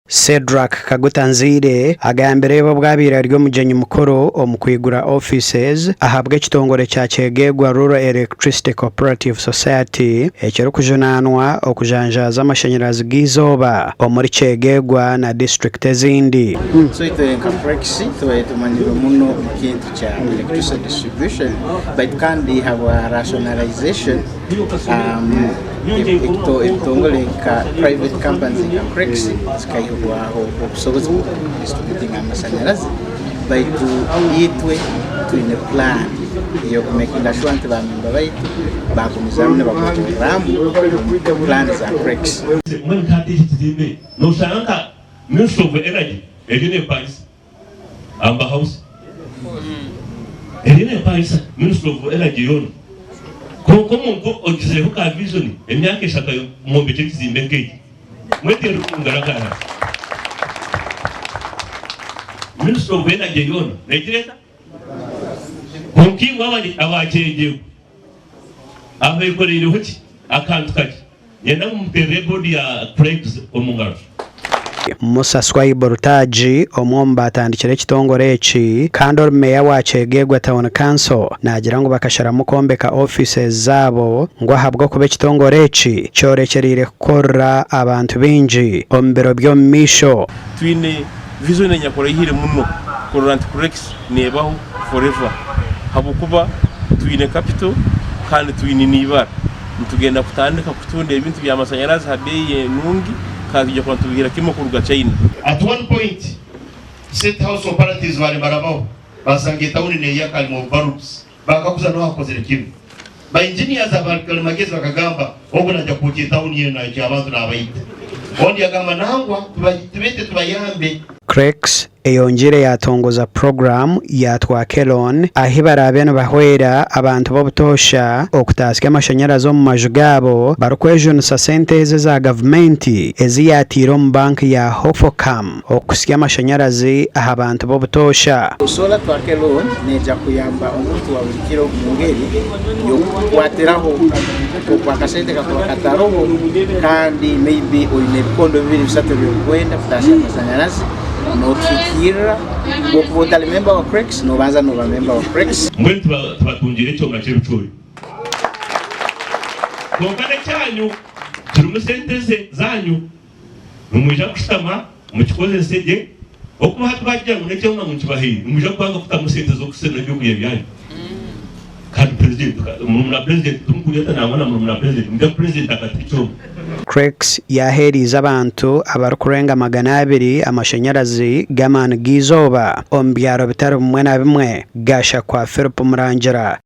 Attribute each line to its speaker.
Speaker 1: Cedrack Kaguta Nzeire agambire ebi obu abaire ari omugyenyi mukuru omu kwigura offices ahabw'ekitongore kya Kyegegwa Rural Electricity Cooperative Society ekirikujunaanwa okujanjaaza amashanyarazi g'eizooba omuri Kyegegwa na disiturikiti ezindi.
Speaker 2: So itwe nka Prex tubaire tumanyirwe muno omu kintu kya electricity distribution baitu kandi habwa rationalization Ebitongore nka private companies nka Prex zikaihwaho obusobozi bw'okudistributinga amasanyarazi baitu itwe twine plan ey'okumekinga shuwa nti ba memba baitu bagumizamu nibagobereramu plan za Prex.
Speaker 3: Mbwenu nka eki ekizimbe noshanga nka Ministry of Energy eriyo nepangisa Amber House eriyo nepangisa Ministry of Energy yoona kwonka omuntu ogizireho ka vision emyaka eshatu mwombekye ekizimbe nk'eki mweteerere omu ngaro akahara Ministry of Energy yoona negira eta? Kwonka imwe abakyegyegwa abekoreireho ki akantu kakye Nyenda ngu muteerere boodi ya Craigs omu ngaro.
Speaker 1: Musa Swaibu Rutaagi, omwe omu baatandikire ekitongore eki kandi ori meeya wa Kyegegwa Town Council naagira ngu bakasharamu kwombeka offices zaabo ngu ahabw'okuba ekitongore eki kyorekyereire kukorera abantu baingi omu biro by'omu maisho.
Speaker 4: Twine vision enyakuraihire muno kurora nti Craigs nebaho forever habwokuba twine capital kandi twine n'eibara. Nitugenda kutandika kutunda ebintu by'amasanyarazi ha beeyi enungi kandi twija kuba nitubihira kimwe kuruga China.
Speaker 5: At one point, State House operatives baali nibarabaho baasanga etawuni neeyaka harimu obubalubs, baakaguza n'oha akozire kinu. Ba engineers aba karimagezi bakagamba ogu naija kwokya etawuni enu nayokya abantu nabaita. Ondi yagamba nangwa tubeete tubayambe.
Speaker 1: Crex eyongyeire yaatongoza puroguraamu ya Twake Loan ahi baraabe nibahwera abantu b'obutoosha okutaasya amashanyarazi omu maju gaabo barikwejunisa sente ezi eza gavumenti ezi yaataire omu banka ya Hofocam okusya amashanyarazi aha bantu b'obutoosha.
Speaker 2: Solar Twake Loan neija kuyamba omuntu wa buri kiro omu ngeri y'okukukwatiraho oku akasente kakuba kataroho kandi maybe oine ebikondo bibiri bisatu ebi orikwenda kutaasya amashanyarazi notuhikiirira. Bw'okuba otari memba wa Crex nobanza noba memba wa Crex.
Speaker 3: Mbwenu tubatungiire ekyoma ky'ebicoori. Kwonka n'ekyanyu kirimu sente ze zaanyu. Nimwija kushutama mukikozese gye. Okuba hati baakigira ngu n'ekyoma ngu nkibahaire, nimwija kwanga kutamu sente z'okuserura ebyokurya byanyu. Kandi purezidenti, murumuna purezidenti timukureeta nangwa na murumuna purezidenti, nimwija purezidenti akata ekyoma.
Speaker 1: Crex yaaheereize abantu abarikurenga 200 amashanyarazi g'amaani g'eizooba omu byaro bitari bimwe na bimwe, Gashakwa Philip Murangira.